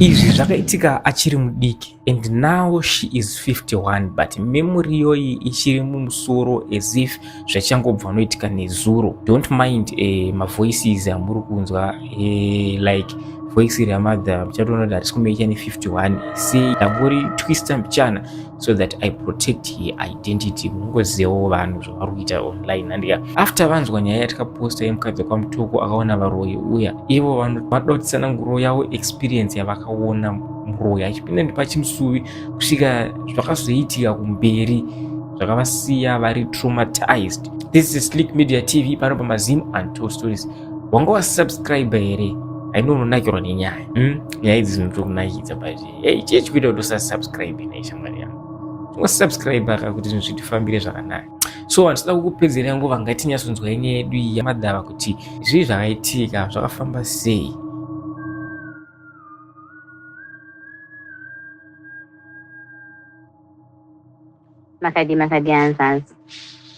Izvi zvakaitika achiri mudiki and now she is 51, but memory iyoyi ichiri mumusoro as if zvachangobva unoitika nezuro. Don't mind mavoices amuri kunzwa, like voice ramother muchatoona kuti harisi kumecha ne51 sei. Ndangori twista mbichana so that I protect her identity. Munongozivawo vanhu zvavari kuita online, handika? After vanzwa nyaya yatikaposta yemukadzi kwaMutoko akaona varoyi uya, ivo vanoda kutsananguro yavo experience yavakaona muroyi achipinda nepachimusuvi kusvika zvakazoitika kumberi zvakavasiya vari traumatized. This is Slick Media TV, pano paMazimu Untold Stories. Wanga wasubscribe here? Aino unonakirwa nenyaya, Nyaya idzi dzinotokunakidza, but hey, chii chikuita kuti usasubscribe neishamwari yangu? Ungosubscribe aka kuti zvinhu zvitifambire zvakanaka. So handisida kukupedzera nguva, ngatinyatsonzwa nyaya yedu iyi yamadhava kuti zvii zvakaitika, zvakafamba sei. Makadi, makadi hanzanzi.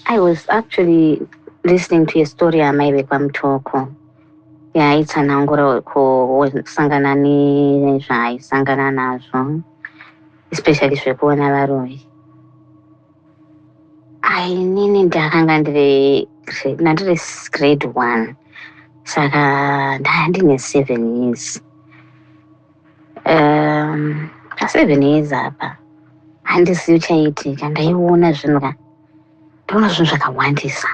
I was actually listening to a story yamai vekwaMutoko yaaitsanangura kusangana nezvaaisangana nazvo, especially zvekuona varoyi. Ainini ndakanga ndiri ndandiri grade 1, saka ndanga ndine 7 years. Pa7 years apa handizivi chaiitika. Ndaiona zvinhu ka, ndaona zvinhu zvakawandisa,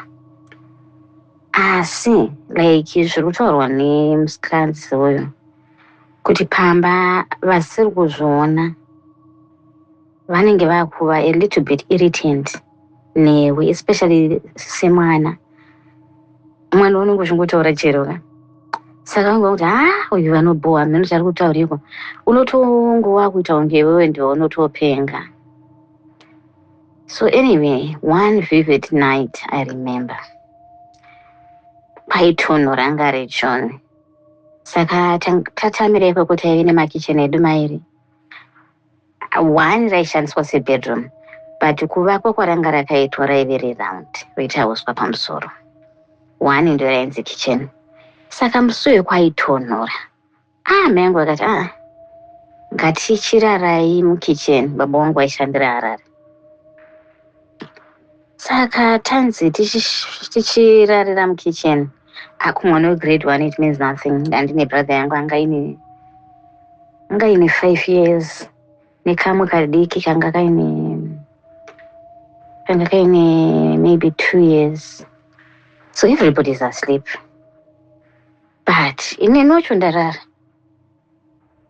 asi like zviri kutaurwa nemusikadzi uyu kuti pamba vasiri kuzviona vanenge vakuva a little bit irritant newe, especially semwana. Mwana unenge uchingotaura chero ka, saka vange vakuti, "Ha, uyu vanobhowa mheno chari kutaurikwa." Unotongowa kuita kunge iwewe ndiwe unotopenga. So anyway, one vivid night I remember, kwaitonhora rechoni, saka tatamira ikoko. Taive nemakicheni edu mairi. One raishandiswa sebedroom, but kuvakwa kwaranga rakaitwa raive reround, roita uswa pamusoro. One ndo rainzi kitchen. Saka musi uyu kwaitonhora. Ah, mai angu akati, "Ah, ngatichirarai mukitchen." Baba vangu vaishandira Harare, saka tanzi tichirarira mukitchen. Akumwana wegrade 1, it means nothing. Ndandine brother yangu anga ine 5 years, nekamwe kadiki kanga kaine maybe 2 years. So everybody is asleep, but inenocho ndarara.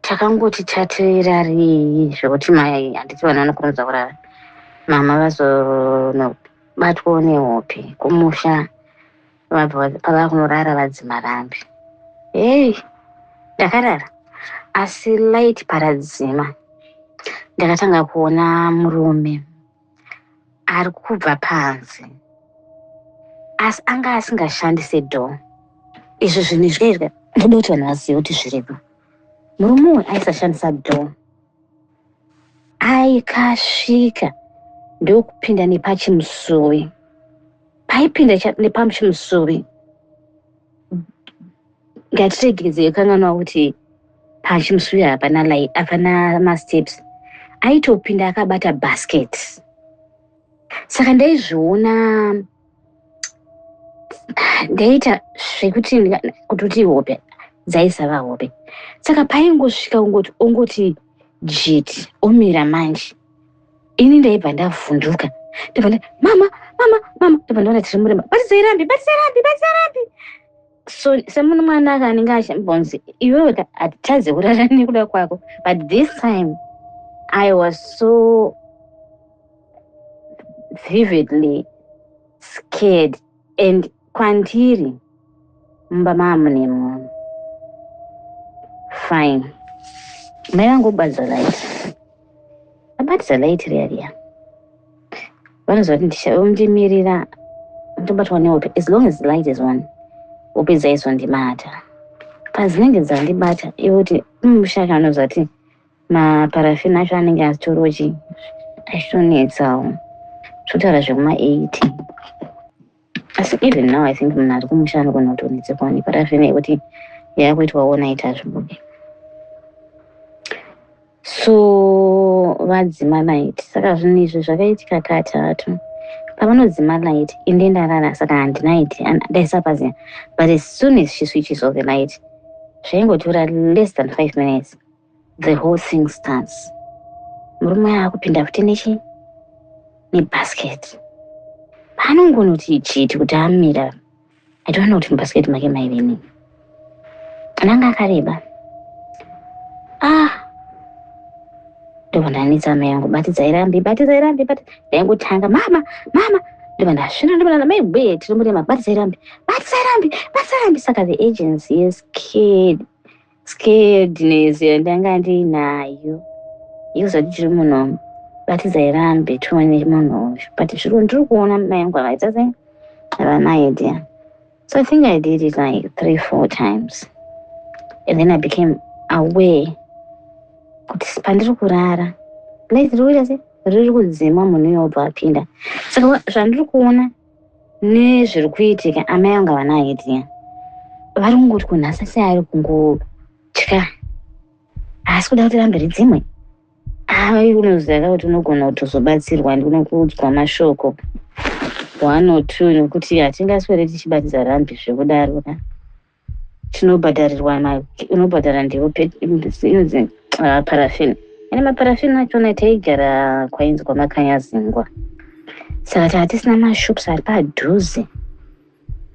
Takangoti tatirarei zvekuti mai, handiti vanhu vanokurumidza kurara, mama vazonobatwawo nehope kumusha, vabva pava kunorara vadzima rambi. Hei, ndakarara, asi light paradzima ndakatanga kuona murume ari kubva panze, asi anga asingashandise door. Izvi zvinhu izvi ndoda kuti vanhu vazive kuti zviripo. Murume uyu aisashandisa door. Aikasvika ndokupinda nepachimusuwi. Paipinda nepachimusuwi, ngatiregedzei kanganwa kuti pachimusuwi hapana light, hapana masteps. Aitopinda akabata basket. Saka ndaizviona, ndaita zvekuti kutoti hope dzaisava hope. Saka paingosvika ungoti ongoti jiti omira manje, ini ndaibva ndavhunduka, ndabva nda, "Mama, mama, mama!" Ndabva ndaona tiri murima. "Batisai rambi, batisai rambi, batisai rambi!" So semunhu mwana aka anenge achimbonzi, "Iwewe hatitadze kurara nekuda kwako." But this time I was so vividly scared, and kwandiri mumba maamune munhu. Fine, mai vangu obatidza light, abatidza light riya riya, vanoziva kuti ndichandimirira ndobatwa nehope. As long as the light is on, hope dzaizondibata. Padzinenge dzandibata, ivo kuti mushaka anoziva kuti maparafini acho anenge achitoriwo achitonetsawo, zvotaura zvekuma80. Asi even now I think munhu ari kumusha anogona kutonetsekwa neparafini yekuti yakuitwa overnight, hazvibude. So vadzima light. Saka zvinhu izvi zvakaitika katatu. Pavanodzima light, inde ndarara, saka handina idea, ndaisapaziva. But as soon as she switches off the light, zvaingotora less than 5 minutes, the whole thing starts. Murume akupinda futi nechi nebasket. Paanongonoti chiti kuti amira, I don't know kuti mubasket make maive nei. Ananga akareba. Ah, ndobva ndanetsa mai yangu, "Batidzai rambi, batidzai rambi." Ndaingotanga, "Mama, mama." Ndobva ndasvina, ndobva mai bwe tinomurema, "Batidzai rambi, batidzai rambi, batidzai rambi." Saka the agency yescared scaredness yandanga ndinayo yekuzati tiri muno, batidzai rambi tione munhu uyu. But zviro ndiri kuona, mai yangu havaita sei, havana idea. So I think I did it like three, four times and then I became aware kuti pandiri kurara light riri kuita se riri kudzima, munhu uyo obva apinda. Saka zvandiri kuona nezviri kuitika, amai vangu havana idea. Vari kungoti kunhasa seari kungotya, haasi kuda kuti rambe ridzimwe. Ai, unoziva kuti unogona kutozobatsirwa ndinokuudzwa mashoko one or two, nekuti hatingaswere tichibatidza rambi zvekudaro ka. Tinobhadharirwa, unobhadhara ndiwo inonzi parafini. Ane maparafini achona taigara kwainzi kwaMakanyazingwa, saka taa tisina mashops ari padhuze.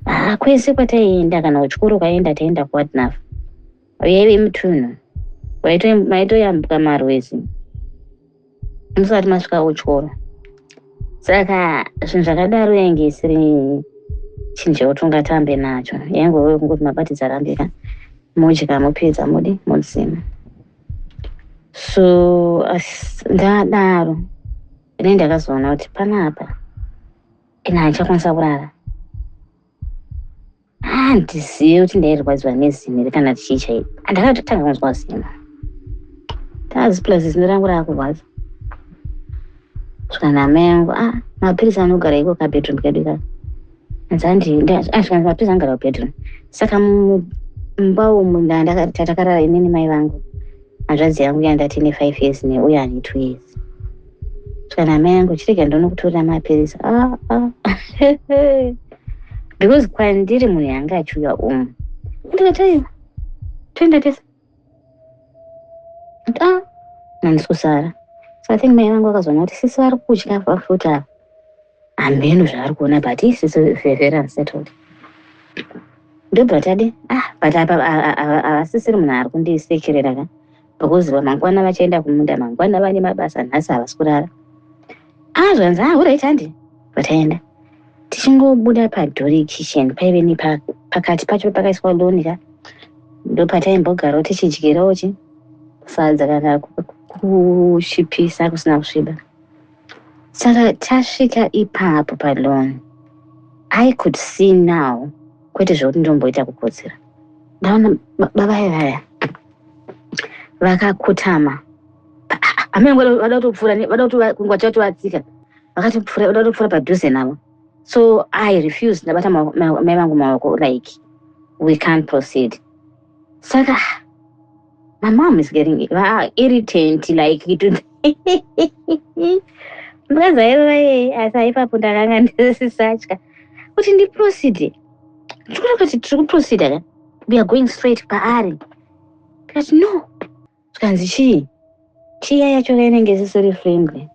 Haa, kwese kwataienda, kana kuchikoro kwaenda, taienda kuWadnaf, yaive mutunhu, maitoyambuka marwezi musati masvika kuchikoro. Saka zvinhu zvakadaro yainge isiri chinhu chekuti ungatambe nacho. Yaingove kungoti mabatidza rambika, modya, mopedza, mudi modzima. So ndadaro ini ndakazoona kuti panapa ine handichakwanisa kurara. Handizivi kuti ndairwadziwa nezino here kana chii chaipo. Ndakatotanga kunzwa zino tazi, plus zino rangu raakurwadza. Svika namai yangu, "Ah, mapirisi anogara iko kabedroom kedu ikako." Anzi mapirisi anogara kubedroom. Saka mumba umu tatakarara inini, mai vangu, hanzvadzi yangu yandati ine 5 years neuyo ane 2 years. Svika namai yangu, "Chirega ndonokutorera mapirisi." Ah, ah. Because kwandiri munhu yanga achiuya umu, ndikati, "Aiwa, toenda tese." Ah, handisi kusara. So I think mai vangu vakazoona kuti sisi vari kutya futi ava, hameno zvavari kuona, but isisi very unsettled. Ndobva tadi, ah, but apa havasisiri munhu ari kundisekerera ka, because mangwana vachaenda kumunda, mangwana vane mabasa, nhasi havasi kurara. Ah, zvanzi, "Ah, alright, handi." Vataenda. Tichingobuda padoor kitchen, paive nepakati pacho pakaiswa lawn ka, ndopataimbogarawo tichidyirawo chi sadza kana kuchipisa kusina kusviba. Saka tasvika ipapo palawn, I could see now, kwete zvekuti ndomboita kukotsera. Ndaona baba vaya vakakotama. Amene vada kutopfuura, vada kungwa chatovatsika, vakatopfuura, vada kutopfuura padhuze navo. So I refused. Ndabata mai vangu maoko like we can't proceed. Saka my mom is getting irritant, like ndikazairora yeye. Asi aipapo ndakanga ndisisatya kuti ndiproceed. Tikuona kuti tiri kuproceeda ka, we are going straight paari. Ndikati, "No." Zvikanzi, "Chii?" Chiya yacho inenge isisiri friendly.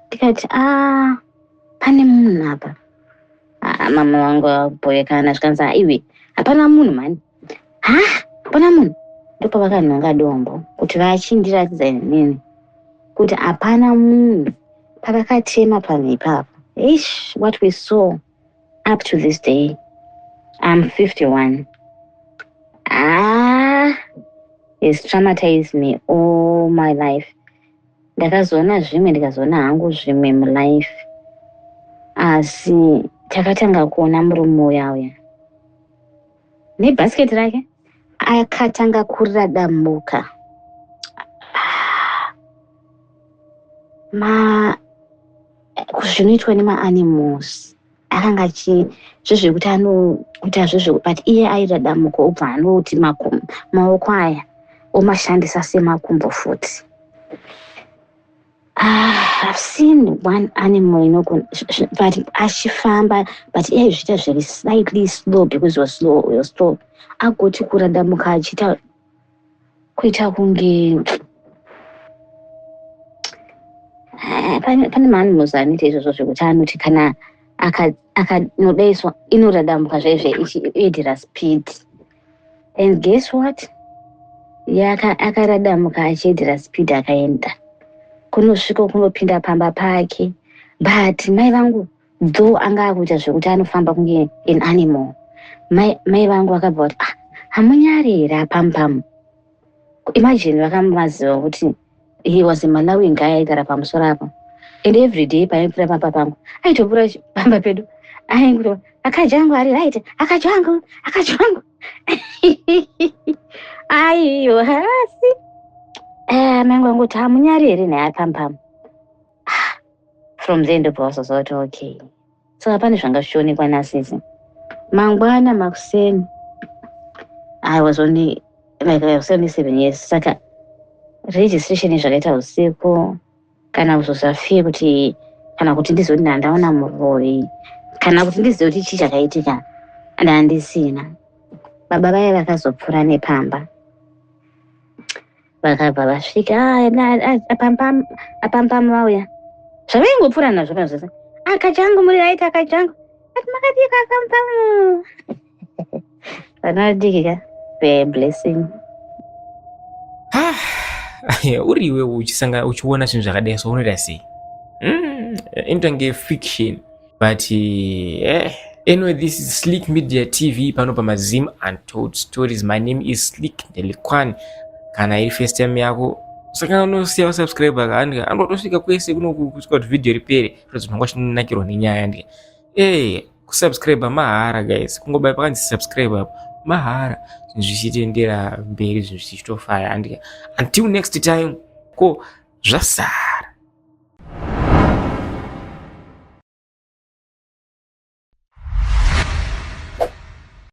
Ndikati, "A, pane munhu apa." Ah, mama vangu vaboekana. Zvikanzi, "Aiwe, hapana munhu mani." "Ha, hapana munhu." Ndopavakanhonga dombo kuti vachindiratidza inini kuti hapana munhu. Pavakatema panhu ipapo, ish, what we saw, up to this day, I'm 51, ah, has traumatized me all my life. Ndakazoona zvimwe, ndikazoona hangu zvimwe mulife. Asi takatanga kuona murume uya uya nebhasiketi rake akatanga kuradambuka. Ma zvinoitwa nemaanimals, akanga achi zvezvekuti anoita zvezve, but iye airadamuka, obva anoti maoko aya omashandisa semakumbo futi. Ah, I've seen one animal inogona, but achifamba, but iye aizviita zviri slightly slow because was slow, was slow. Agoti kuradamuka achiita kuita kunge, ah, pane maanimals anoita izvozvo zvekuti anoti kana akanodaiswa inoradamuka zvaizve ichiedhera speed. And guess what? Yaka akaradamuka achiedhera speed, akaenda kunosvika kunopinda pamba pake. But mai vangu, though anga akuita zvekuti anofamba kunge an animal, mai vangu vakabva kuti, "Ah, hamunyari here apamupamu?" Imagine, vakamaziva kuti he was a Malawian guy aigara pamusoro apo, and every day paipfuura pamba pangu aitopfuura pamba pedu ainguti, "Akajangu ari right, akajangu, akajangu." Aiyo, hasi mai vangu angoti, "Hamunyari here naye apamupamu?" From there ndobva vazoziva kuti okay, saka pane zvanga zvichionekwa nasisi. Mangwana makuseni, I was only like, I was only 7 years, saka registration zvakaita usiku, kana kuzosafie kuti kana kuti ndizoti ndandaona muroi kana kuti ndizive kuti chii chakaitika, ndandisina. Baba vaya vakazopfuura nepamba, vakabva vasvika, "Ah, apamupamu vauya." Zvavaingopfuura nazvo pazvose, "Akajangu, muri right, akajangu?" Ati, "Makadii kakamupamu?" Vana vadiki ka, blessing. Uri iwe uchisanga uchiona zvinhu zvakadai so, unoita sei? Inotange fiction, but anyway, this is Slick Media TV pano pamaZim Untold Stories. My name is Slick Ndelikwan. Kana iri first time yako, saka unosiya usubscribe kaandika andotosvika kwese kunoku kusvika kuti video ripere, kuratidza kuti wanga nenyaya. Ndika kusubscribe mahara guys, kungobaya pakanzi subscribe apo, mahara. Zvinhu zvichitendera mberi, zvinhu zvichitofaya. Andika, until next time, ko zvasara.